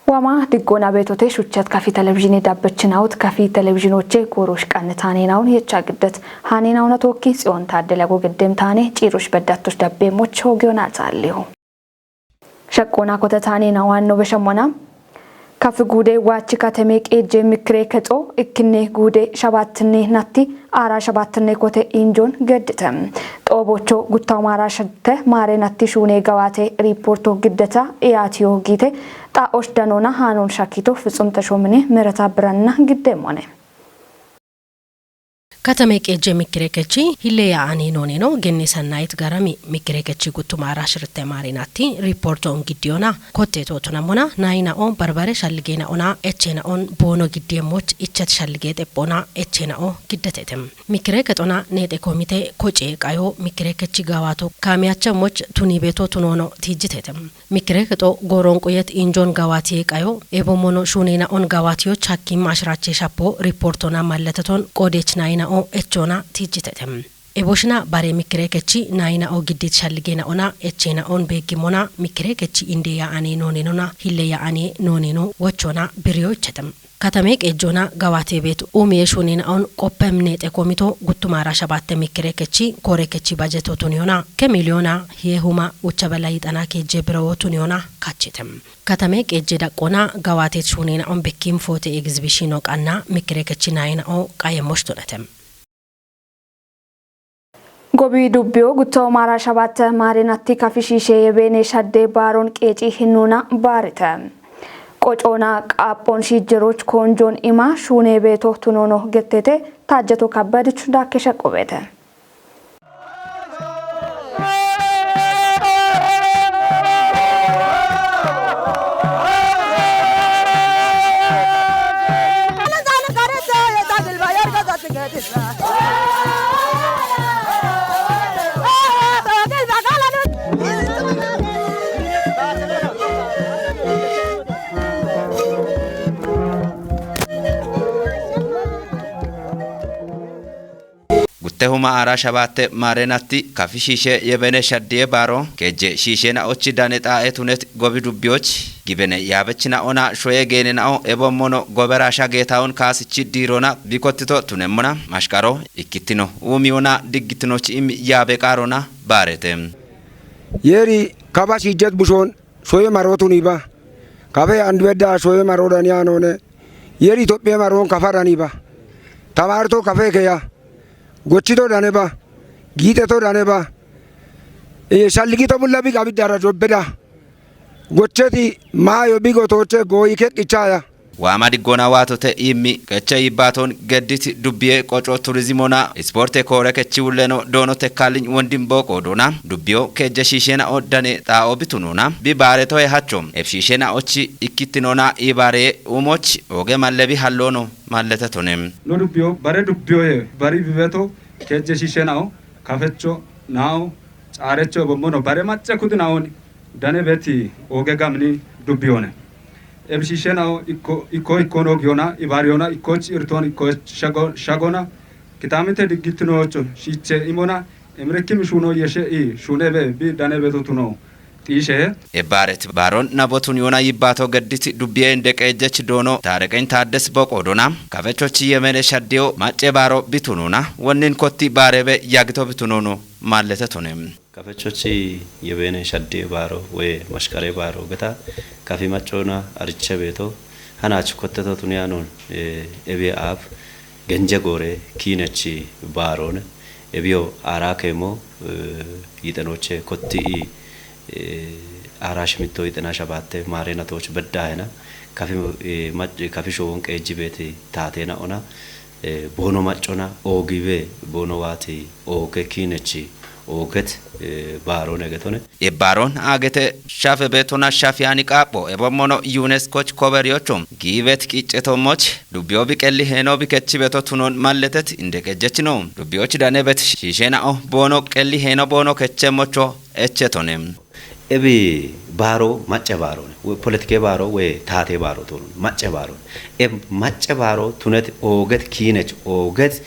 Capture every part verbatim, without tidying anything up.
ዋማ ድጎና ቤቶቴ ሹቸት ከፊ ቴሌቪዥን ዳበችናውት ከፊ ቴሌቪዥኖቼ ጎሮሽ ቀንታኔናውን የቻ ግደት ሀኔናውነ ቶኪ ጽዮን ታደለ ጎግድም ታኔ ጪሮሽ በዳቶች ደቤሞች ሆጊዮና ታሊሁ። ሸቆና ኮተታኔና ዋኖ በሸሞና ከፍ ጉዴ ዋች ከተሜ ቄጄ ምክሬ ከጦ እክኔ ጉዴ ሸባትኔ ናቲ አራ ሸባትኔ ኮቴ ኢንጆን ገድተ ጦቦቾ ጉታው ማራ ሸተ ማሬ ናቲ ሹኔ ገዋቴ ሪፖርቶ ግደታ ኢያትዮ ጊቴ ጣኦሽ ደኖና ሃኖን ሻኪቶ ፍጹም ተሾምኔ ምረታ ብረና ግዴ ሞኔ። ከተሜ ቄጄ ምክሬ ከቺ ሂሌ ያአኔ ኖኔ ኖ ገኔ ሰናይት ገረሚ ምክሬ ከቺ ጉቱ ማራ ሽርተ ማሬ ናቲ ሪፖርቶ እንግዲዮና ኮቴ ቶቱና ሞና ናይናኦ በርበሬ ሸልጌናኦና ኤቼናኦን ቦኖ ግዴሞች እቸት ሸልጌ ጤጶና ኤቼናኦ ግደቴትም። ምክሬ ከጦና ኔጤ ኮሚቴ ኮጪ ቃዮ ምክሬ ከቺ ጋዋቶ ካሚያቸሞች ቱኒ ቤቶ ቱኖኖ ቲጅቴትም። ምክሬ ከጦ ጎሮን ቁየት ኢንጆን ጋዋቲ ቃዮ ኤቦሞኖ ሹኔናኦን ጋዋቲዮች ሐኪም አሽራቼ ሻፖ ሪፖርቶና ማለተቶን ቆዴች ናይናኦ ኤቾና ቲጅቴትም። ኤቦሽና ባሬ ምክሬ ከቺ ናይናኦ ግዲት ሸልጌናኦና ኤቼናኦን ቤጊሞና ምክሬ ከቺ እንዴ ያአኔ ኖኔኖና ሂሌ ያአኔ ኖኔኖ ወቾና ብሪዮችትም። ከተሜ ቄጆና ገባቴ ቤት ኡሜ ሹኔናኦን ቆፐም ኔጤ ኮሚቶ ጉቱማራ ሸባተ ምክሬ ከቺ ኮሬ ከቺ ባጀቶ ቱኒዮና ከሚሊዮና የሁማ ውቸ በላይ ጠና ኬጄ ብረዎ ቱኒዮና ካችትም። ከተሜ ቄጄ ዳቆና ገባቴት ሹኔናኦን ብኪም ፎቴ ኤግዚቢሽኖ ቃና ምክሬ ከቺ ናይናኦ ቃየሞሽ ቱነትም። ጎቢ ዱቢዮ ጉቶ ማራ ሸባተ ማሬናቲ ከፊሺሼ የቤኔ ሸዴ ባሮን ቄጪ ህኑና ባሪተ ቆጮና ቃጶን ሺጅሮች ኮንጆን ኢማ ሹኔ ቤቶ ቱኖኖ ገቴቴ ታጀቶ ከበድች ዳኬ ሸቆ ቤተ። Guttehuma ara shabatte maarenatti kafi shiishe yebene shaddiye baaro keejje shiishenaochi dane xaae tunet gobi dubbiyoch gibene yaabechinaona shoye geenenao ebommono gobera shageetaon kaasichi diirona bikottito tunemmona mashqaro ikkittino uumiyona diggitinochi imi yaabe qaarona baarete. Yeeri kaba shiijjet bushoon shoye maroo tuniiba. Kafe andibedda shoye maroo daniyaanoone. Yeeri Itophiye maroon kafa daniiba. Tamaarto kafe keya. Gochito daneba. Giixeto daneba. Ee, shalligito bulla bi qabiddara jobbeda. Gocheti maayo bi gotooche gooyi keqqichaya. Waama diggoona waatote iimmi qecha iibbaaton gedditi dubbiye qoco turizimona ispoorte koore kechi wulleno doono tekkaalli'ny wondimbo qoodona dubbiyo keejja shiisheenao dane xaao bitunona bi baaretoye hacho ebshiisheenaochi ikkittinona iibaareye uumochi ooge mallebi halloono malletetone. No dubbiyo bare dubbiyoye bari bibeto keejje shiisheenao kafecho nao caarecho egommono bare macce kudinaoni dane beti ooge gamni dubbiyoone. Ebshiishenao ikko ikko ikkono giyona ibariyona ikkoch irton ikkoch shago shagona kitamite diggitinocho shiche imona emrekkim shuno yeshe i shunebe bi dane beto tuno xiishe. Ebbaret baaron nabotun yona yibbato geddit dubbiye inde qeejjech doono taareqeny taaddes boqo dona kafechochi yemene shaddiyo macce baaro bitunona wonnin kotti baarebe yagito bitunono mallete tone. Kafechochi yebene shadde baaro woy mashqare baaro geta kafi maccona ariche beeto hanach kotteto tuniyanon ebiye aab genje goore kiinechi baaroone ebiyo aara keemo yixenoche kotti i aara shimitto yixena shabatte maarena tooch beddaayena kafi mac kafi showon qeejji beeti taatena ona boono maccona oogibe boono waati ooge kiinechi ooget baaroone getone. Ibbaaroon aagete shafe beetona shafiyani qaapho ebommono yuneskoch koberiyocho giibet qiccetomoch dubbiyo biqelli heeno bikechi beto tunon malletet indeqejjechino dubbiyoch danebet shiishenao boono qelli heeno boono kechemmocho echetone. Ebi baaro macce baarone woy politike baaro woy taate baaro tonon macce baarone. Eb macce baaro tunet ooget kiinech ooget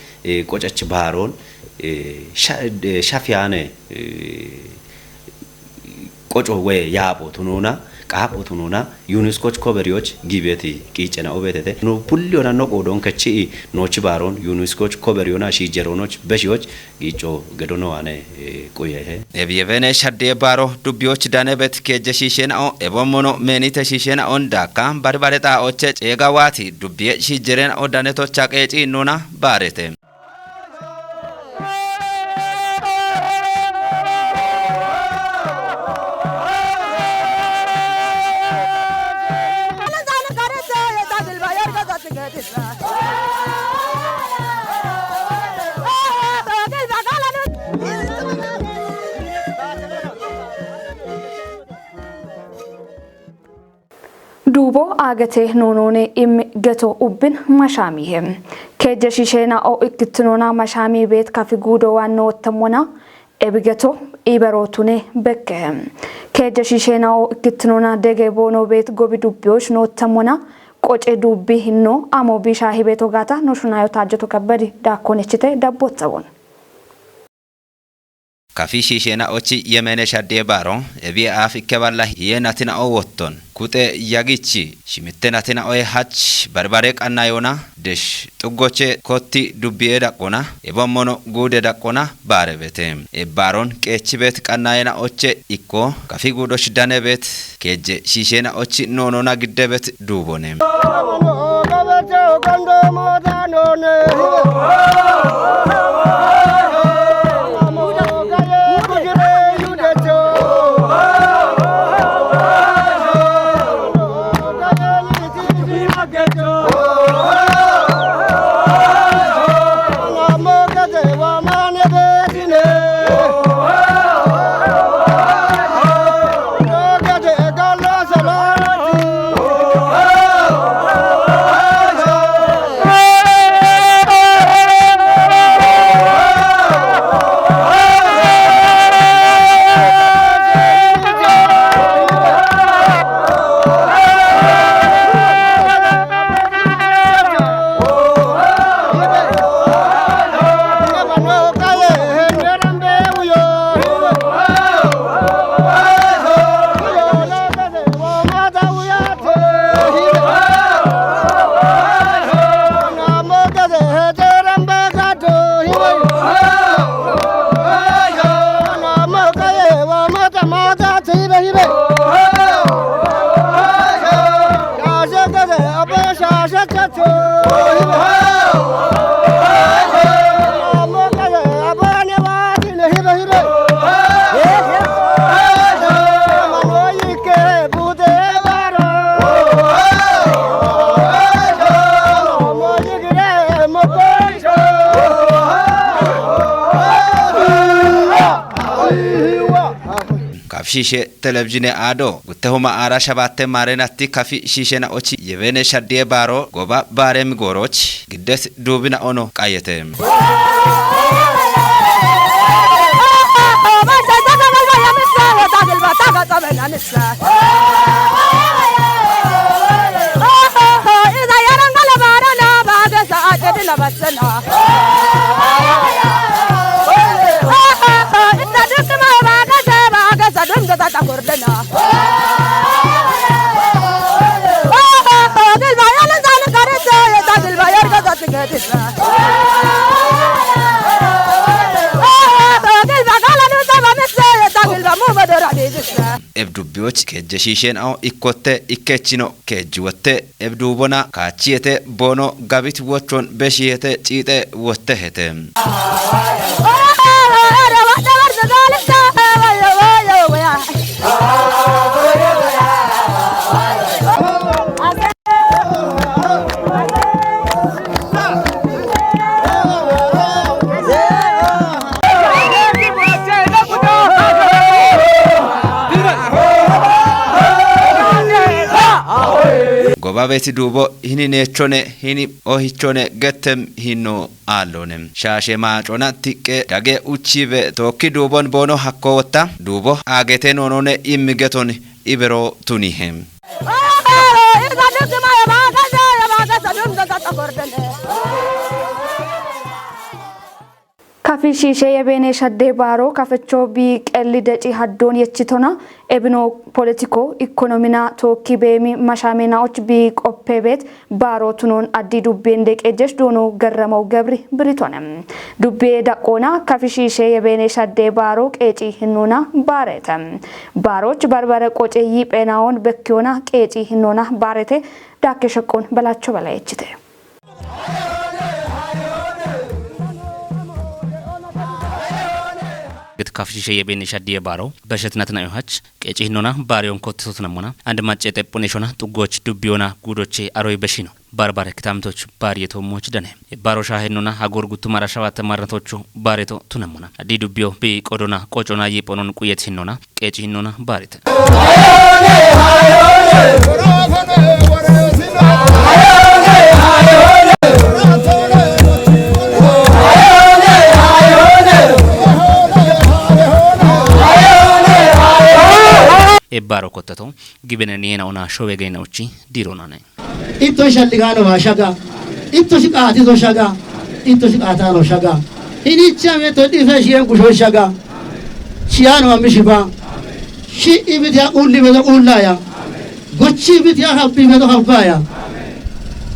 qocech baaron shafiyaane qoco woy yaapho tunona Qaa'otunona yuuniskoch koberiyoch giibeti qiiccena obetete no pulli yonanno qoodon kechi noochi baaron yuuniskoch koberiyoona shiijjeroonoch beshiyoch giicco gedono ane quyehe. Ebiyebene shaddee baaro dubbiyoch danebet keejje shiisheena'o ebommono meenite shiisheena'on daakka baribare xaa'oche ceega waati dubbiye shiijjereena'o danetocha qeeciinnona baarete. Duubo aagete noonoone immi geto ubbin mashaamihe. Keejje shiisheena'o ikkittinona mashaami beet kafi guudo waanno wottammona ebi geto iberootune bekkehe. Keejje shiisheena'o ikkittinona dege boono beet gobi dubbiyoosh noottammona qoce dubbi hinno amo biisha hibeeto gaata no shunayo taajjeto kabbadi daakkoonechite dabboottabon. Kafi shiisheena'ochi yemeene shaddee baaro ebiye aaf ikke balla hiye natina'o wotton kuxe yagichi shimitte natina'oye hach baribare qannayona desh xuggoche kotti dubbiye daqqona ebommono guude daqqona baarebete. Ebbaaron qeechi beet qannayena'oche ikko kafi guudoch dane beet keejje shiisheena'ochi noonona gidde beet duubone. Kafi shiishe telebizhine aado gutte huma aara shabaatte maarenatti kafi shiishena'ochi yebeene shaddiye baaro goba baaremi gooroch giddes duubina'ono qayyete. Ebdubbiyoch kejje shiisheena'o ikkotte ikkechino keejji wotte ebduubona kaachiyete boono gabit wochon beshiyete ciixe wottehete. Gobabeti duubo hini neechone hini ohichone gettem hinno aallone. Shaashe maacona tiqqe dage uchiibe tookki duubon boono hakko wotta duubo aagete noonone immi geton ibero tunihe. Kafi shishe yebene shadde baro kafecho bi qelli deci haddon yechitona ebino politiko ikonomina toki bemi mashamena och bi qoppe bet baro tunon addi dubben deqejesh dono garramau gebri biritonem. Dubbe daqona kafi shishe yebene shadde baro qeci hinuna barete. Baroch barbare qoce yipenaon bekiona qeci hinuna barete. Dakke shoqqon balacho bala yechite. Git kafishishe yebene shaddiye baro beshetnat na yohach qeci hinona bariyon kottesot namona and macce teppune shona xuggoch dubbiyona gudoche aroy beshino barbare kitamtoch bariyeto moch dane baro shahenona hagor guttumara shawate marnatocho bareto tunamona addi dubbiyo bi qodona qocona yiponon quyet hinona qeci hinona barite. Ebbaro kottato gibene niyena ona showe gayna uchi dironane. Itto shalligano wa shaga. Itto shiqatizo shaga. Itto shiqatano shaga. Inicha me to dife shiyen gusho shaga. Shiyano amishiba. Shi ibitiya ulli bedo ullaya. Gochi ibitiya habbi bedo habbaya.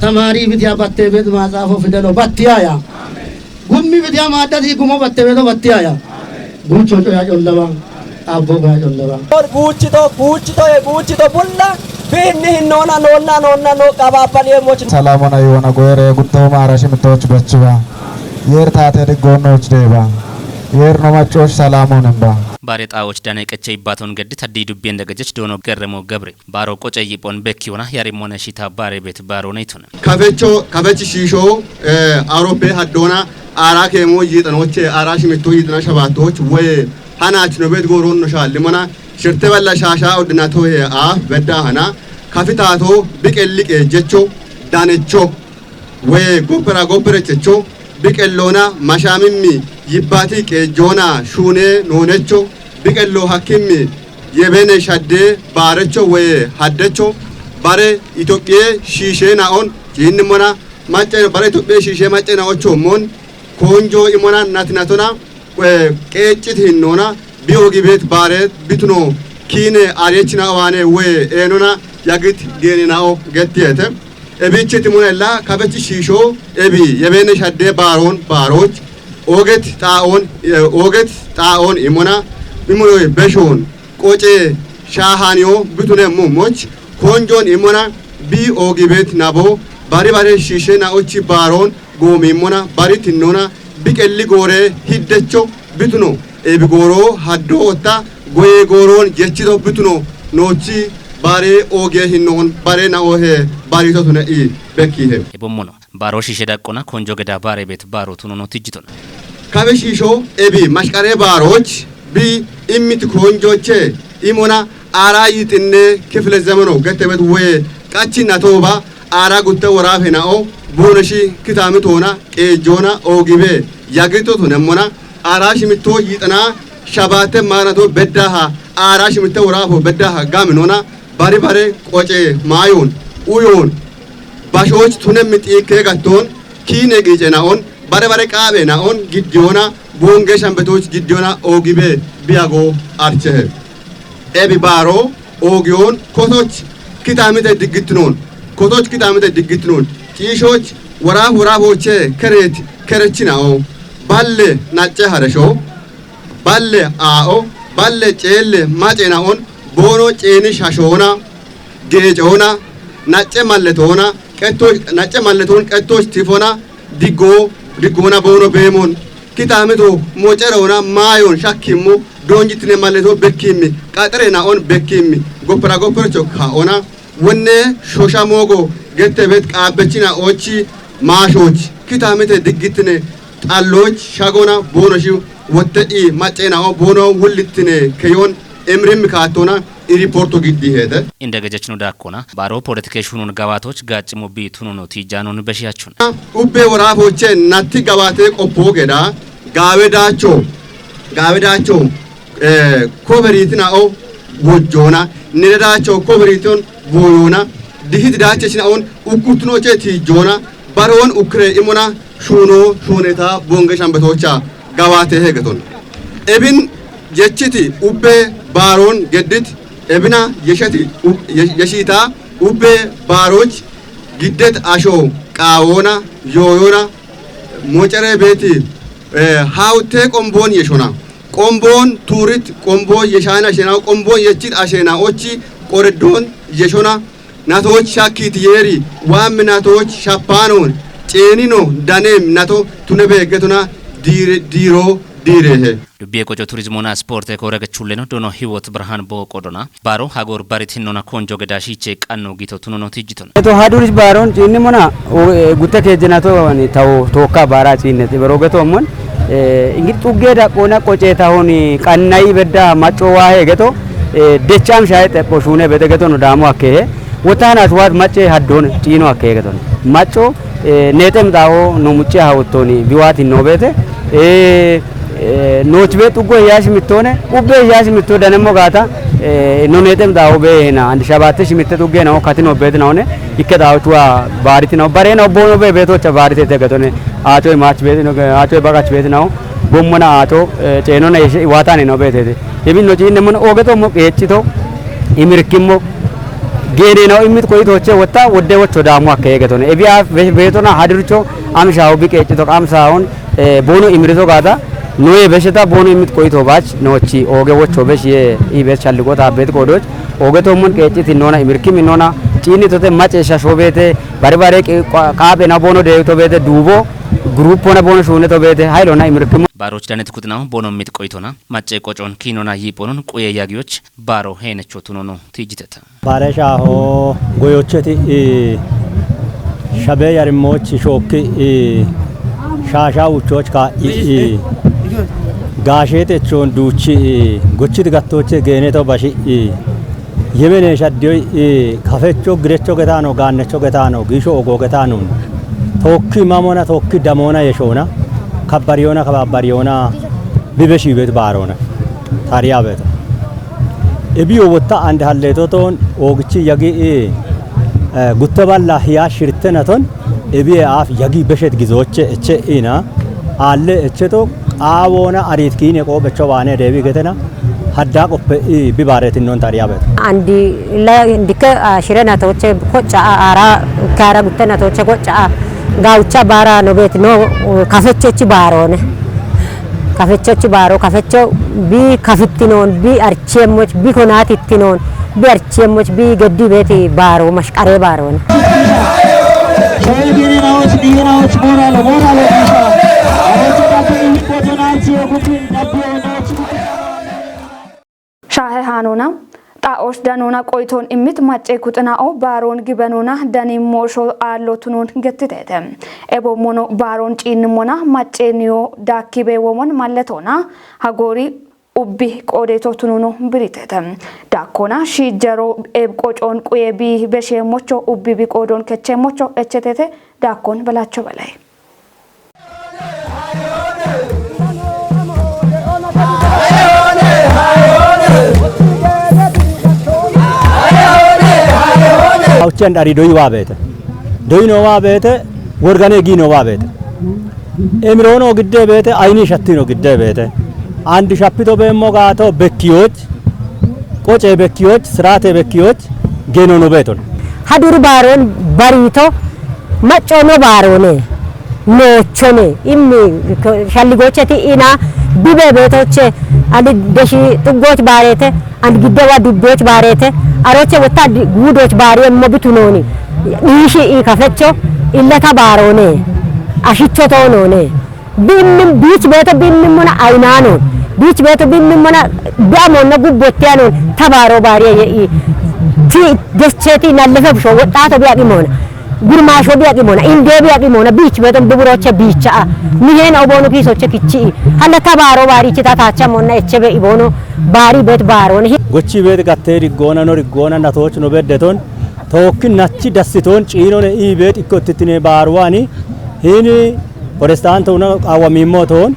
Tamari ibitiya batte bedo mazafo fidelo battiyaya. Gummi bitiya maadda di gumo batte bedo battiyaya. Gucho coya collaba. Abbo goya collaba. Or guchito guchito e guchito bulla. Binni hinnona nonna nonna no qabapali e moch. Salamona yona goyre gutto mara shimitoch bechiba. Yer tate diggonoch deba. Yer no machoch salamonen ba. Bare xawoch dane qeche ibbaton geddi taddi dubbiyen degejech dono gerremo gebre. Baro qoce yipon bekkiyona yarimone shita bare bet baro neytone. Kafecho kafechi shisho eh, arope haddona ara kemo yitanoche ara shimitto yitana shabatoch we hanach no bet goron no shallimona shirte balla shasha odinato he a bedda hana kafitato biqelliqe jecho danecho we gopera gopere checho biqellona mashamimmi yibbati qeejjoona shuune noonecho biqello hakkimmi yebene shadde baarecho woye haddecho bare Itophiye shiisheenaon ciinnimona macce bare Itophiye shiishee macce naocho mon koonjo imona natinatona eh, qeecciti hinnoona bi ogi beet baare bituno kiine aariyechina owaane woye eenona yagit geeninao gettiyete. Ebichi timunella kafechi shiisho ebi yebeene shadde baaroon baaroch ooget xaa'oon eh, ooget xaa'oon imona imunoy beshoon qoce shaahaniyo bitune mummoch koonjoon imona bi ogi beet nabo bari bare shiishe naochi baaroon goomiimmona bari tinnoona biqelli goore hiddecho bituno ebi gooroo haddoo otta goyee gooroon jechito bituno noochi bare oogee hinnoon bare naohe barito tune i bekkiihe. Ebommono baaro shiishe daqqona konjo geda baare bet baaro tunono tijjitona. Kabe shiisho ebi mashqaree baarooch bi immit konjoche imona aara yixinne kifile zemeno gettebet woye qachi natooba aara gutte woraafe na'o boonoshi kitaamitoona qeejjoona oogibe yagito tunemmona aara shimittoo yixana shabaatte maanato beddaha aara shimitte woraafo beddaha gaminona bari bare qoce maayoon uyoon bashooch tunemmi xiikkee gattoon kiine qiice na'on bare bare qaaphe na'on giddiyoona buunge shambetooch giddiyoona oogibe biyago archehe. Ebi baaro oogiyoon kotoch kitaamite diggittinoon kotoch kitaamite diggittinoon ciishooch woraaf woraafooche kereet kerechina'o balle nacce haresho balle aa'o balle ceelle macena'on boono ceeni shashoona geecoona nacce malletoona qetto nacce malletoon qettoch tifona diggo diggoona boono beemon kitaamito moceroona maayoon shakkimmo doonjittine malleto bekkimmi qaxire na'on bekkimmi goppera goppercho ka'ona wonne shosha moogo gettebet qaabbechina oochi maashooch kitaamite diggittine xallooch shagona boonoshi wottedhi macceena'o boono wullittine keyoon imirimmi kaattona iriporto giddi heete. Inde gejechino daakkona baaro poletike shunon gawaatoch gaacci mobbi tunono tiijjaanon beshiyachun. Ubbe woraafooche natti gawaate qoppoo geda gaawe daacho gaawe daacho eh, koberiitina'o wojjoona nire daacho koberiiton booyoona dihiti daachechina'on ukkuttinooche tiijjoona baroon ukkire imona shuuno shuuneta bonge shambetoocha gawaate hegeton. Ebin jechiti ubbe baaron geddit, ebina yeshati ub-, ye-, yeshita ubbe baaroch giddet asho qaawona, yooyona, mocere beeti, eh, hawte qombon yeshona. Qombon turit, qombon yeshana shena, qombon yechit ashena ochi qoredon yeshona. Natoch shakit yeri, wam natoch shapanon, chenino, danem nato, tune begetona, dire, diro, direhe. Dubbiye qoco turizmona sporte kore gechulleno dono hiwot Birhan bo qodona. Baro hagor barit hinnona konjo geda shiche qanno gito tunono tijjiton. Eto hadurish baron cinni mona, o, e, gutte kejena to ni tawo toka bara cinne ti bero geto mon. E, ingir tugge da kona qoce ta honi qannai bedda macco wahe geto. E, decham shaye te po shune bete geto no damo akke. Wotana tuwat macce haddon cino akke geto. Macco, e, netem dawo no mucce hawtoni biwati no bete. E, e, noch bet uggo yash mitone, ubbe yash mitto danemo gata. E, no netem dawo be hena and shabate shimitte tugge na katino bet na one. Ikke dawo tuwa bariti na bare na bono be beto cha barite te gatone. Ato mach bet no, ato bagach bet na. Bommona ato, e, ceno na yeshe watane no betete. Ebi no cinne mon oge to mo qechito, imirkimo gene na imit koyito che wotta wodde wocho damu akke geto ne. Ebi a be-, beto na hadircho amsha obi qechito amsa on, e, bono imirito gata. Noye besheta bono imit koyito bach nochi oge wocho beshiye ibe challigo ta bet kodoch. Oge to mon qechiti nona imirkimi nona cinni tote mace shashobete bari bare qi-, qa-, qabe na bono de to bete dubo. Grupo na bono shune to bete haylo na imirkimo. Baroch danet kutna bono mit qoytona. Macce qocon kinona yiponon quye yagiyoch baro henecho tunono tijjiteta. Bare shaho goyocheti i shabe yarimmoch shookki i shasha uchoch ka i i gaashe techon duuchi i gochit gattoche geeneto bashi i yemene shaddiyoy i kafecho girecho getano gaannecho getano giisho ogo getanon tookki mamona tookki damona yeshona kabbariyona kababbariyona bibe shibet baarona. Tariya beto. Ebiyo wotta and halleto ton oogichi yagi i, eh, gutte balla hiya shirtenaton ebiye aaf yagi beshet gizoche eche ina alle echeto qaawona arit kine qoobecho baane deebi getena hadda qoppe i bi baaretin non tariya beto. Andi la indike, ah, shirena toche kocha, ah, ara kara guttena toche kocha, ah, gaucha bara no bet no, uh, kafecho chi baarone. Kafecho chi baaro, kafecho bi kafittinoon, bi archeemmoch, bi konaatittinoon, bi archeemmoch, bi geddi beeti baaro, mashqaree baaroon. Shaahe haanona, xa'osh danona qoyton immit macce kuxina'o baaroon gibenona dani moosho aallo tunon gettiteete. Ebo mono baaroon ciinnimona macce niyo daakkibe womon malletona hagoori ubbi qoodeeto tununo biritete. Daakkona shiijjaro eb qocoon quye bi besheemmocho ubbi bi qoodoon kecheemmocho echetete. Daakkon Belacho Belay. Auchen dari doyi wabete. Doyi no wabete, worgane gi no wabete. Emirono gidde beete, ayni shattino gidde beete. Andi shappito beemmo gaato bekkiyoch, qoce bekkiyoch, sirate bekkiyoch, geno no beeton. Haduri baaron barito, macco no baarone, noochone, immi ko-, shalligocheti ina, bibe beetoche, andi deshi xuggoch baarete, andi gidde wa dubboch baarete, aroche wotta di-, guudoch baari emmo bitunoni. Dhiishi i kafecho, illata baarone, ashicho toonone. Binnim biich beeto binnim mona aynaanoon. Biich beeto binnim mona bi'amoonna gubbottiyaanoon tabaaroo baariya ye'i. Ti decheeti nallefe busho woxxaato bi'aqimoona. Gurmaasho bi'aqimoona. Indee bi'aqimoona. Biich beeton biburooche biicha'a. Miheena oboono kiisoche kichi'i. Halla tabaaroo baariichi tataachamoonna eche be'i boono baari beet baaroone. Gochi beet gattee riggoona no riggoona natooch no beddeton. Tookki nachi dassitoon ciinone ii beet ikko ittitine baaruwaani hiini Protestant uno qaawwamiimmo toon,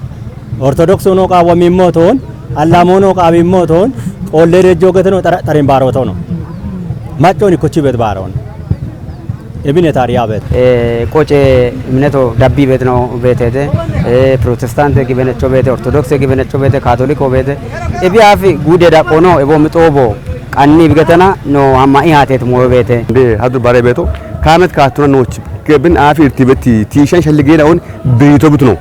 Orthodox uno qaawwamiimmo toon, Allamo uno qaawimmo toon, qolle rejjo geteno xaraxarin baarooto no. Maccoon ikkochi bet baaroon. Ebine taariya beete. Eh, qoce mineto dabbi beetino beetete. Eh, protestante gibenecho beete, ortodokse gibenecho beete, katoliko beete. Ebi afi gude daqono, ebo mixobo, qanni bigetana, no hamma ihatet moyo beete. Be hadu bare beeto, kamet kaatuna noch, gebin afi irtibeti, tishan shalligena on, beeto butno.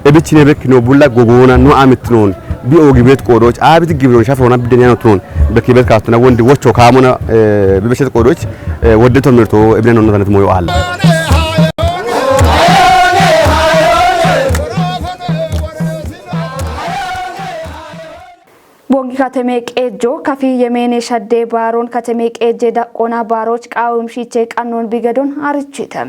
Ebichine bek no bulla gogona no amit non. Bi ogi bet qodoch, abit gibron shafona bidenya no tron. Beki bet katuna wondi wocho kamona, eh, bi beshet qodoch, eh, wodde to mirto, ebine no tanat moyo alla. Bongi kateme qeejjo kafi yemeene shadde baaroon kateme qeejje daqqoona baaroch qaawum shiiche qannoon bigadon arichite.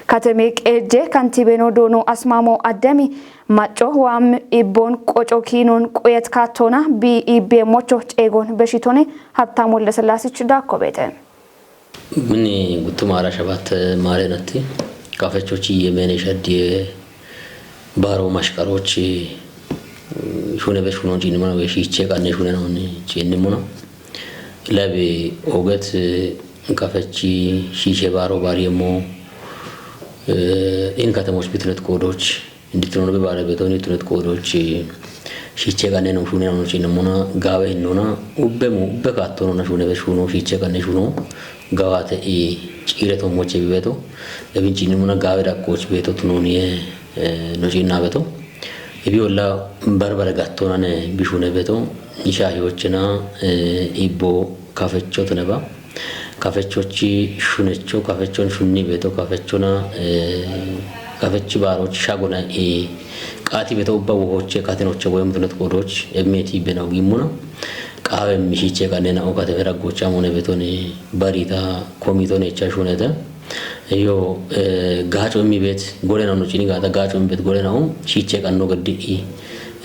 Kateme qeejje kantibeno doono asmaamo addami macco waam ibboon qoco kiinoon quyet kaattoona bi ibbe mocho ceegoon beshitone Habtaam Wolde Sillaasich daakko beete. Mini guttuma ara shabat maare natti. Kafechochi yemeene shaddiye baaro mashqarochi, mm, shune be shunon cinnimuna we shiiche qanne shune non cinnimuna. Labi oget, eh, kafechi shiishe baaro baari yemmo, eh, in katemoch bitunet qodoch. Inditinono be baare beto inditinet qodoch shiiche qanne no shune no cinnimuna gawe hinnona ubbe mu ubbe kaattonona shune be shuno shiiche qanne shuno gawate i ciire to moche bibeto ebin cinnimuna gawe daqqoch beto tunoniye, eh, no cinna beto. Ebi olla barbare gattonane bishune beto nisha hiyochena, eh, ibbo kafecho tuneba. Kafechochi shunecho, kafechon shunni beto, kafechona, eh, kafechi baaroch shagona, eh, qaati beto ubba wohoche katenoche woyem tunet qodoch, emmeti bena ogimuna. Qawe mishiche kanena okate vera gocha mone betone barita komitone cha shunete. Yo, eh, gacho mi bet, gore na no chini gata gacho mi bet, gore na o, shiche kanno gaddi,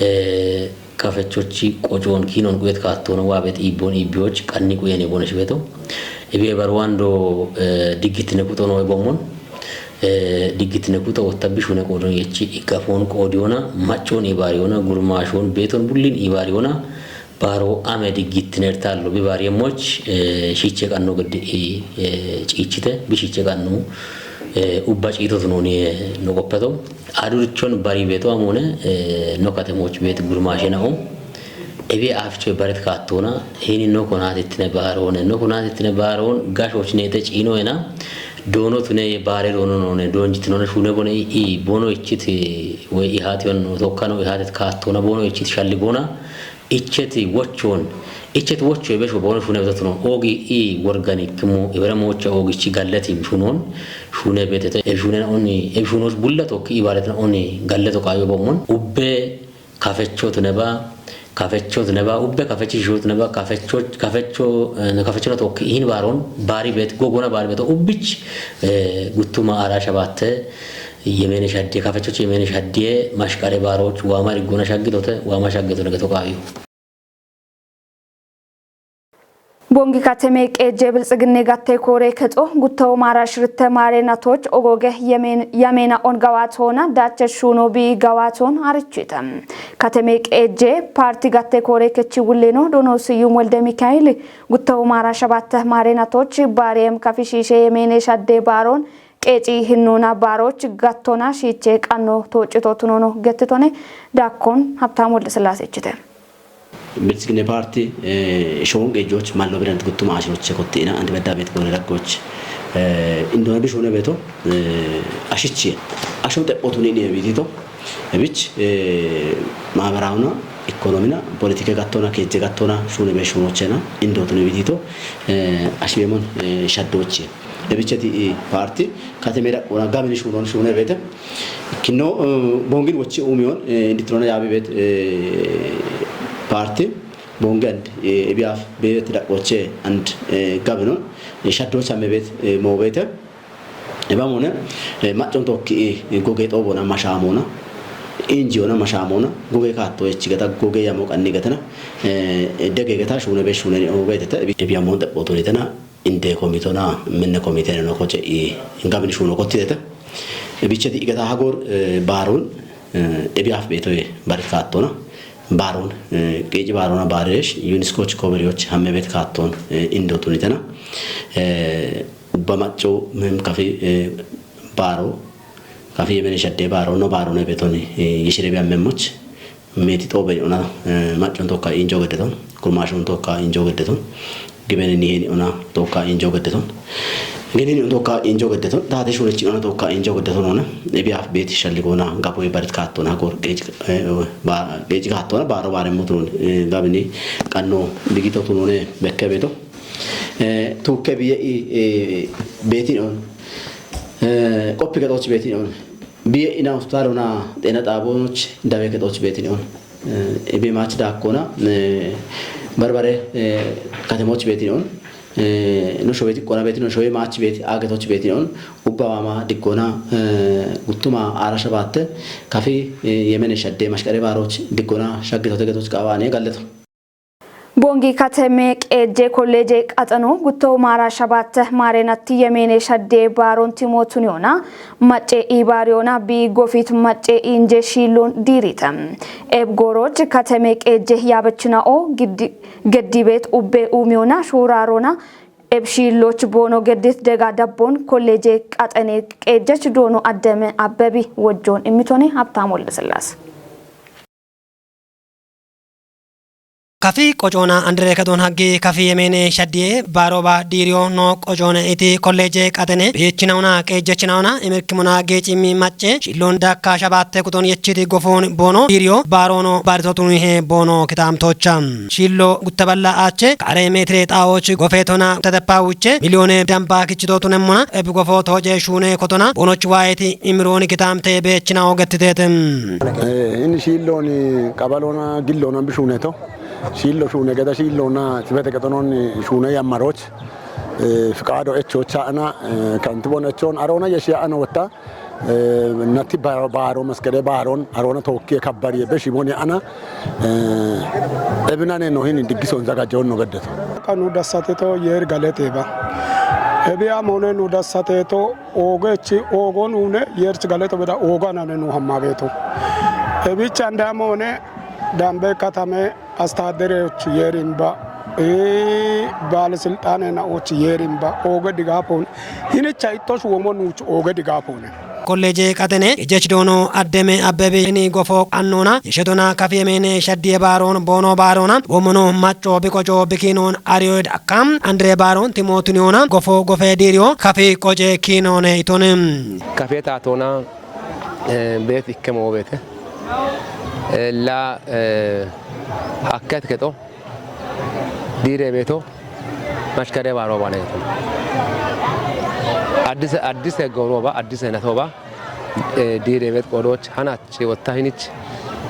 eh, kafechochi qochon kinon quyet kaattoona waa bet ibbon ibbiyoch qanni quyene bonesh beto. Ebi e barwando, eh, diggitine kutono e bommon. Eh, diggitine kuto wotta bishune qodon yechi igafon qodiyona, maccon ibariyona, gurmashon beton bullin ibariyona, baro ame diggitine ertallo bi bari moch, eh, shiche qanno gedi, eh, cichite, bi shiche qanno, eh, ubba cito tunoni, eh, no qoppeto. Adurchon bari beto amone, eh, no katemoch bet gurmashe na'o. Ebi afcho baret kattona, hini no konat itine baron, no konat itine baron, gashoch nete cino ena, dono tune bare dono none, don jitino na shune bone i, i bono ichit, we i hati on, tokkano i hatet kattona, bono ichit shalli bona, icheti wochon, ichet wocho ebe shu bono shune beto tunon, ogi i worganik mo, ibera mocha ogi chi gallatim shunon, shune betete, e shune oni, e shunos bulla tokki ibaret na oni, gallato kayo bomon, ubbe kafecho tuneba, kafecho tuneba, ubbe kafechi shu tuneba, kafecho, kafecho, eh, kafecho na tokki ihin baron, bari bet, gogona bari bet, ubbich, eh, guttuma ara shabatte, yemene shaddiye, kafechochi yemene shaddiye, mashqare baroch, wama rigona shaggitote, wama shaggito nege to kayo. Bongi kateme qeejje biltsiginne gatte koore kexo gutto maara shiritte maare natoch ogoge yemen, yamena on gawaatona dache shuno bi gawaatona arichite. Kateme qeejje parti gatte koore kechi wulleno dono Siyum Wolde Mikael gutto maara shabatte maare natoch barem kafishishe yemene shadde baron qeeci hinnona baroch gattona shiche qanno tocito tunono gettitone dakkon Habtaam Wolde Sillaase ichite. Biltsiginne parti, eh, shonge joch mallo birant guttuma ashiroche kotti'ina, andi bedda bet gore rakkoch, eh, indona bishone beto, eh, ashichi, asho te otuni ni ebitito, ebich, eh, maabaraawuna, ikonomina, politike gattona, keejje gattona, shune be shunochena, indotuni ebitito, eh, ashibemon, eh, shaddoche. Ebicheti, eh, parti, katemera, ona gabini shunon, shune bete, Kinno, eh, bongin wochi umiyon, eh, inditrona yabi bet, eh, parti, bongi and, eh, ebiaf bet da woche and, eh, gabinon, eh, shaddo chame bet, eh, mo bete. Eba mone, eh, machon tokki, eh, goge tobona mashamona, injiona mashamona, goge katto echigata, goge yamo kanni gatana, eh, dege gata shune be shune o betete, ebi amon da botonitana, Inte komitona, minne komitene no koche i, gabin shuno kotidete. Bicheti igata hagor, eh, baron, eh, ebiaf betoye barit kattona. Baron, eh, geji barona baresh, UNESCO chi koberiyoch hamme bet katton, eh, indo tunitena. Eh, Bamaco mem kafi, eh, baro, kafi yemene shadde baro, no baro ne betoni, eh, yishire biya memoch, meti tobe ona, eh, maco toka injo gedeton, kurmashon toka injo gedeton, gibene ni heni ona toka injo gedeton. Gene ni toka injo gedeton, dade shule chi ona toka injo gedeton ona, ebi af beti shalli gona, gapo e barit katona, gor gej, eh, ba, gej katona, baro bare mutun, eh, gabini, kanno, digito tunone, bekke beto. Eh, tukke biye i, eh, betin on. Eh, qoppi kexoch betin on. Biye ina hospital ona xena xabonoch dawe kexoch betin on. Eh, ebe mach dakkona, eh, barbare, eh, katemoch betin on. Eh, no showeti kona betin on, showe mach beti, agetoch betin on. Ubba wama dikkona, eh, guttuma ara shabatte, kafi, eh, yemene shadde mashqare baroch dikkona, shaggitote getoch qawane galleto. Bongi kateme qeejje kolleeje qaxano gutto maara shabatte maarenatti yemeene shadde baaron timootuniyoona macce ibaariyoona bi gofit macce inje shiilloon diirite. Eb gooroch kateme qeejje yaabechina'o giddi-, geddibeet ubbe uumiyoona shuuraaroona eb shiilloch boono geddit dega dabboon kolleeje qaxane qeejjech doono addeme abbebi wojjoon immitone Habtaam Woldesillaase. Kafi qocoona andere kedon haggi kafi yemeene shaddiye baaroba diiriyo no qocoone iti kolleeje qaxene beechinawuna qeejjechinawuna imirkimuna geecimmi macce shiilloon dakka shabatte kuton yechiti gofoon boono diiriyo baaroono baaritotun he boono kitaamtoocha. Shiillo guttaballa aache qaare meetire xaawoch gofeetona tadeppa wuche miliyoone damba kichitootunemmona ebi gofoo tooje shuune kotona boonoch waayeti imirooni kitaamte beechinawo gettiteete. Eh, inni shiillooni qabaloona gilloona bishuuneto. Shiillo shuune geda shiilloona sibete gexonoonni shuune yammarooch. Eh, fiqaado echocha ana, eh, kantibon echoon aroona yeshiya ana wotta. Eh, natti ba-, baaro maskede baaroon aroona tookkiye kabbariye beshimoni ana. Eh, ebinane no hini diggison zagajoon no geddeto. Qanu dassateto yeer galeteba. Ebi amone nu dassateto oogechi oogon une yeerch galeto beda ooganane nu hammabeto. Ebicha ndamone dambe katame astaadereoch yeerimba, ee, baalesilxaaneena'och yeerimba ooge digaapoon. Hinicha ittosh womo nuuch ooge digaapoone. Kolleeje qaxene ejech doono addeme abbebe ini gofo qannoona yeshetona kafi yemeene shaddiye baaroon boono baaroona womono macco biqoco bikiinoon ariyoy dakka andre baaroon timootuniyoona gofo gofe diiriyo kafi qoce kiinoone itone. Kafe taatoona, eh, beet ikke moobeete. Eh, la, eh, hakket kexo. Diire beeto, mashkare baaro baane kexo. Addis, Addis gooroba, Addis natoba, eh, diire beet qoodooch, hanach wotta hinich,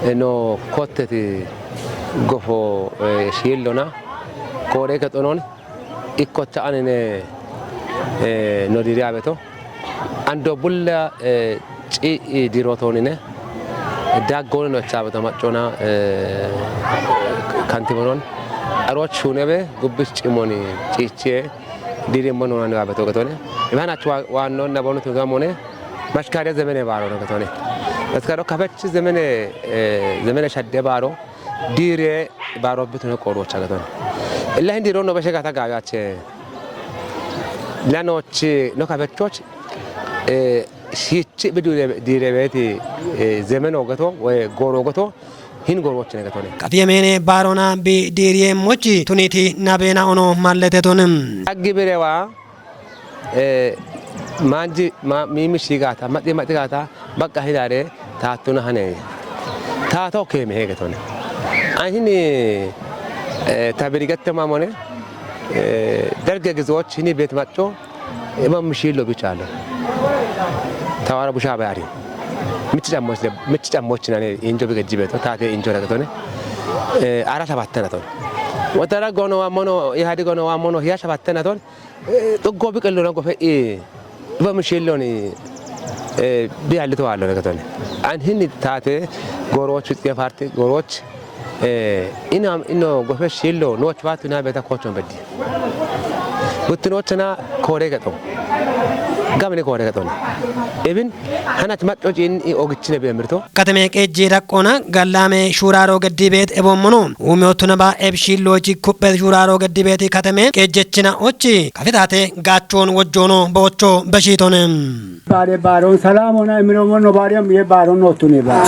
eh, no kotteti gofo, eh, shiillona, koore kexonon, ikkocha anine, eh, no diire abeto. Ando bulla, eh, ci, i, dirotoonine, daggooni no chabeto maccona, eh, kantibonon. Aroch shunebe, gubbis cimoni, cichie, diri mono nani abeto getone. Iban achwa, wano na bonu tugamone, mashkare zemene baro no getone. Eskaro kabechi zemene, eh, zemene shadde baro, dire baro bitune koro chagetone. Illa hindi ro no beshe gata gayo ache. Lanochi, no kabechoch, eh, Shichi bi dire, dire beeti, eh, zemen ogeto, we goro ogeto, hin goro ochine getone. Kafi yemeene baarona bi diiriye mochi tuniti nabeena ono mallete tun. Aggi birewa, eh, manji, ma, mimi shigata, mati, mati gata, bakka hidare, taatuna hane. Taato keme he getone. An hini, eh, tabirigette mamone, eh, derge gizoch hini bet macco, Ema mishilo bichalo. Tawara busha bayari. Michi chammoch, michi chammoch nane injo bige jibeto, tate injo ragatone. Eh, ara shabattena ton. Watara gono wa mono, ihadi gono wa mono, hiya shabattena ton. Eh, to gobi kello na gofe, eh, iba mishilo ni, eh, bi halito walo ragatone. An hini tate, goroch, tike parti, goroch, Eh, ina, ino gofe shilo, no chwatu na beta kochon beddi. Buttu no chana kore gato. Gamine koore gaxone. Ebin hanach macco ciin i ogichine be mirto. Kateme qeejji raqqoona gallaame shuuraaro gaddi beet eboommono. Uumiyootunaba ebshiilloochi kuphel shuuraaro gaddi beeti kateme qeejjechina ochi. Kafitaate gaachoon wojjoono boocho beshiitone. Baare baaroon salaamoona imiroommono baariyan biye baaroon noottune ba.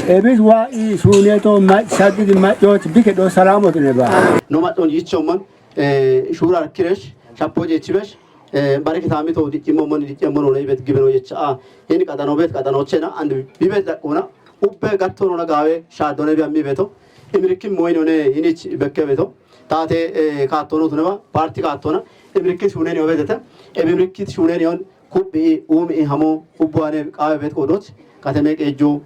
Ebis waa i suuneeto ma-, sagidi maccoot bike do salaamootune ba. No maccoon yichomman, eh, shuuraar kiresh, shappo jechibesh, eh, bare kitaamito diccimmomman diccimmon one ibet gibeno yecha. Hini qaxano bet qaxano chena and bibet daqqoona ubbe gattoonona gaawe shaadone bi ammi beto. Imirikkin moyinone hinich bekke beto. Taate, eh, kaattoonotune ba, parti kaattoona. Imirikki shuuneni obetete. Ebi imirikki shuuneni on kubbi uumi hamo ubbuwaane qaawe bet qoodoch. Kateme qeejjo,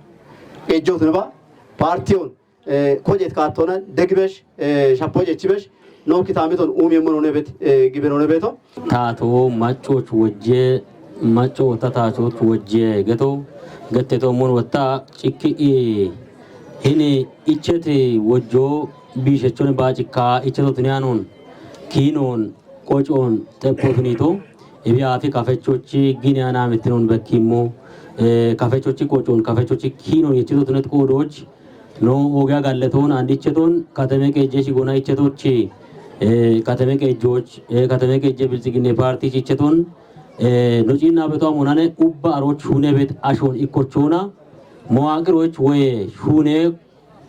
qeejjotune ba, parti on, eh, kojet kaattoona, degibesh, eh, shappo jechibesh, no kitaamiton uumi emmon one bet, eh, giben one beto. Taato maccoch wojje, macco wotta taachoch wojje geto, getteto mon wotta cikki i hini icheti wojjo biishechone baacikka icheto tuniyanon kiinon qocoon xephotunito, ebi aati kafechochi gini ana mittinon bekkimmo, eh, kafechochi qocoon, kafechochi kiinon yechito tunet qoodoch, no ogiya galleton, and icheton, kateme qeejje shigona ichetochi, eh, kateme qeejjoch, eh, kateme qeejje bilxiginne parti icheton, eh, no ciinna beto amonane ubba aroch shuune bet ashon ikkochoona, mowaqiroch woye shuune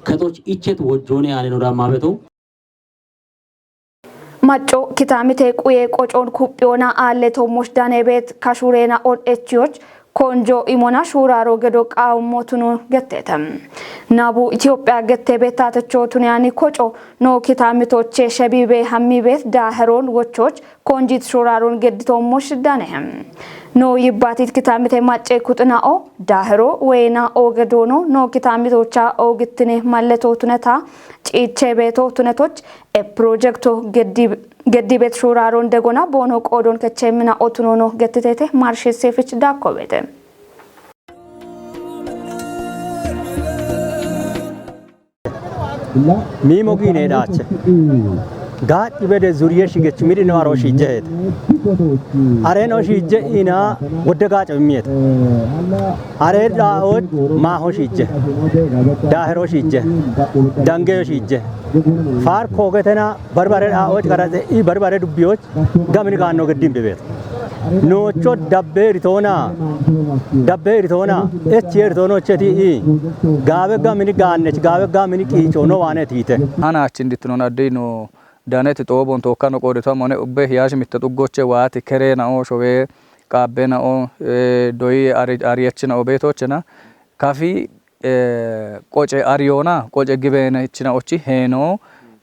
ketoch ichet wojjoone ane no damma beto. Macco kitaamite quye qocoon kuphiyona aalle toommosh dane beet kashuureena on echiyoch konjo imona shuuraaro gedo qaawummo tuno gettete. Nabu Itoophiya gette beettatechoo tuniyani koco no kitaamitoche shebibe hammi beet daaheroon wochoch konjit shuuraaroon gedditoommosh dane. No yibbaatit kitaamite macce kuxina'o daahero woyena oogedoono no kitaamitocha oogittine malleto tuneta ciiche beeto tunetoch e pirojekto geddi-, geddibet shuuraaroon degona boono qoodon kecheemmina otunono gettitete Marshe Seefich Daakkobeete. Miimo giine daache. Gaadhi bede zuriye shigech midhino aro shiijjeheete. Areno shiijje ina wodde gaaco immiyeete. Are dhaa'och maaho shiijje. Daahero shiijje. Dangeyo shiijje. Faarko getena barbare dhaa'och qaraxe i barbare dubbiyoch gamini gaanno geddin bebeeto. Noocho dabbe iritoona, dabbe iritoona, echi iritoona ocheti i. Gaawe gamini gaannech, gaawe gamini qiicho no waane tiite. Hanaachin dittinon addi no daneti xoobon tookkano qoodito amone ubbe hiyaashi mitte xuggoche waati kereenao showe qaabbenao, eh, doyi ari-, ariyechinao beetochena kafi, eh, qoce ariyoona, qoce gibeene ichina ochi heeno,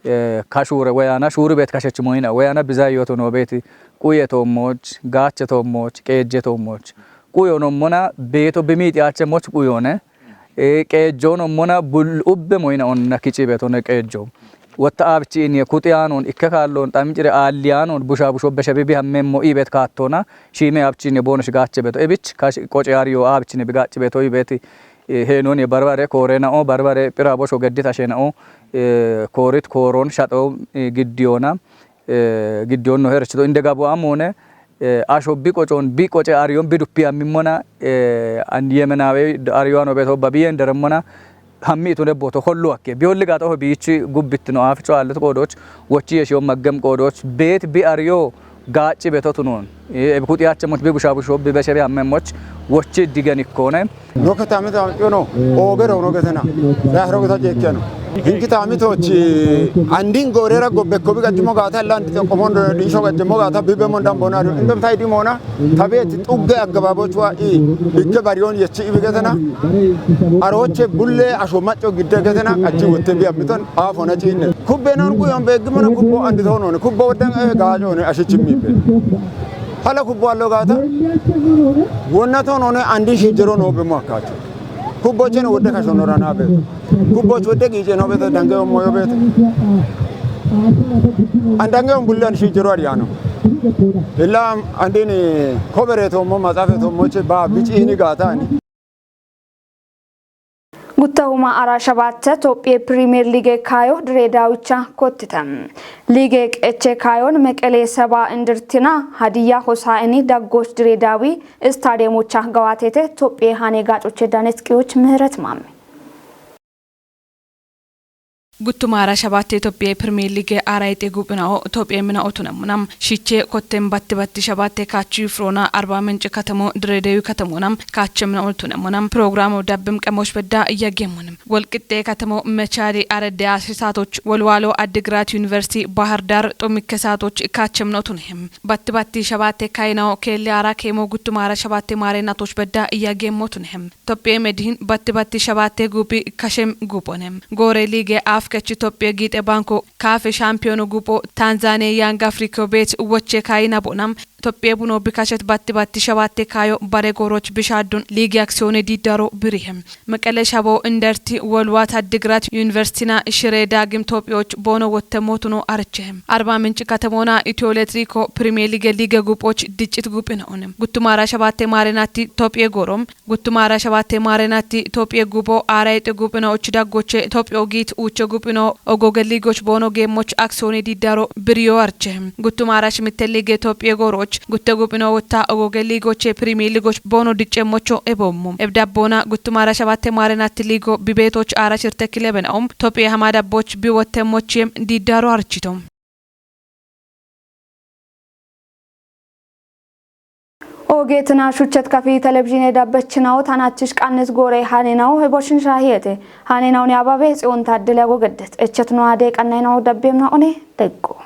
eh, kashuure woyana shuuri beet kashech moyina woyana bizayoto no beeti quye toommoch, gaache toommoch, qeeje toommoch. Quyo nommona beeto bimiixi ache moch quyone. Eh, qeejjo nommona bul-, ubbe moyina onna kici beetone qeejjo. Wotta abchi iniye kuxiyaanon, ikke kaalloon, xamicire aalliyaanon, busha busho beshe bibi hammemmo ibet kaattona, shiime abchi iniye boono shigaache beeto. Ebich kash-, qoce ariyo abchi ne bigaache beeto ibeti, eh, heenon ye barbare, koore na'o, barbare, phira bosho geddita she na'o, eh, koorit kooron shaxo, eh, giddiyoona, eh, giddiyoon no herechito inde gabo amone, eh, asho bi qocoon, bi qoce ariyoon, bi duppi ammimmona, eh, an yemenaawe ariyoano beeto babiyen deremmona, hammi itune booto kollu akke. Bi holli gaxo biichi gubbittino aaficho aallet qoodoch, wochi yeshiyo maggem qoodoch, beet bi ariyo gaacci beeto tunoon. Eh, ebi kuxiyaache moch bi busha busho bi beshe bi hamme moch, wochi digen ikkoone. No kitaamito amcuno, oogero no getena. Dahro gita jeekkeno. Hin kitaamitochi andin goorera gobbe ko bi gajjimo gaata landi to qomondo diisho gajjimo gaata bibe mon dambona do. Indem tay dimona, tabeeti xugge aggababoch wa i, ikke bariyon yechi ibi getena. Aroche bulle asho macco gidde getena, ajji wotte bi ammiton, aafona ciinne. Kubbe non guyon beeggimona kubbo andi toonone, kubbo wodden, eh, gaajone ashichimmibe. Hala kubbo allo gaata, wonna toonone andi shijjero no be mo akkacho. Kubbocheno wodde kasho norana be. Kubboch wodde giije no be dange ommo yo be. Andange on bullan shijjero ariyano. Illa andini kobere to mo, maxaafe to mo che ba bici ini gaata ani. Gutte Tahuma ara shabatte Tophiye Pirimeer Liige kaayo Diree Daawicha kottite. Liige qeche kaayon Meqelee Saba Indirtina Hadiya Hosaa'ini daggoch Diree Daawi istaadiyemocha gawaatete Tophiye haane gaacoche Danetskiyoch ምህረት Maame. Guttumaara shabatte Tophiye Pirimeer Liige ara ixe guphinao Tophiye mina otunemuna. Shiche kotten batti batti shabatte kaachi Firoona Arba Minci katamo Diree Daawi katamona kaache mina otunemuna. Pirogiraamo dabbim qemoch bedda iyagemuna. Wolqixxe katamo Mechadi Aredde Asri Saatoch Wolwaalo Addigiraat Yuniversiti Bahar Daar Xomikke Saatoch kaache mina otunehem. Batti batti shabatte kaayinao keelle ara keemo guttumaara shabatte maare natoch bedda iyagemotunehem. Tophiye Medihin batti batti shabatte gupi kashem gupone. Goore liige af kechi Tophiye Giixe Banko kaafe shampiyonu gupo Tanzaniye Young Africa beet woche kaayina bona. Tophiye Buno bikashet batti batti shabatte kaayo bare gooroch bishaddun liige aksiyoone diddaro birihe. Meqele Shabo Inderti Wolwaat Addigiraat Yuniversitina Shire Daagim Tophiyoch boono wotte mootuno arichehe. Arba Minci katamoona Itiyo Eletriko Pirimeer Liige liige gupoch diccit guphina'one. Guttumaara shabatte maarenatti Tophiye goorom. Guttumaara shabatte maarenatti Tophiye gupo ara ixe guphina'och daggoche Tophiyo giit uuche guphino ogoge liigoch boono geemmoch aksiyoone diddaro biriyo arichehe. Guttumaara shimitte liige Tophiye gooroch gutte guphino wotta ogoge liigoche Pirimeer Liigoch boono diccemmocho eboommo. Ebdabboona guttumaara shabatte maarenatti liigo bibeetoch ara shirte kilebena'om Tophiye hama dabboch bi wottemmochiem diddaro arichito. Ogeetina shuchet kafi televizhiine dabbechinao tanachich qannis goore haanenao heboshin shaahiyete. Haanenao ne ababe Tsiyoon Taaddele agogeddet. Echet no ade qannayinao dabbeemna one deggo.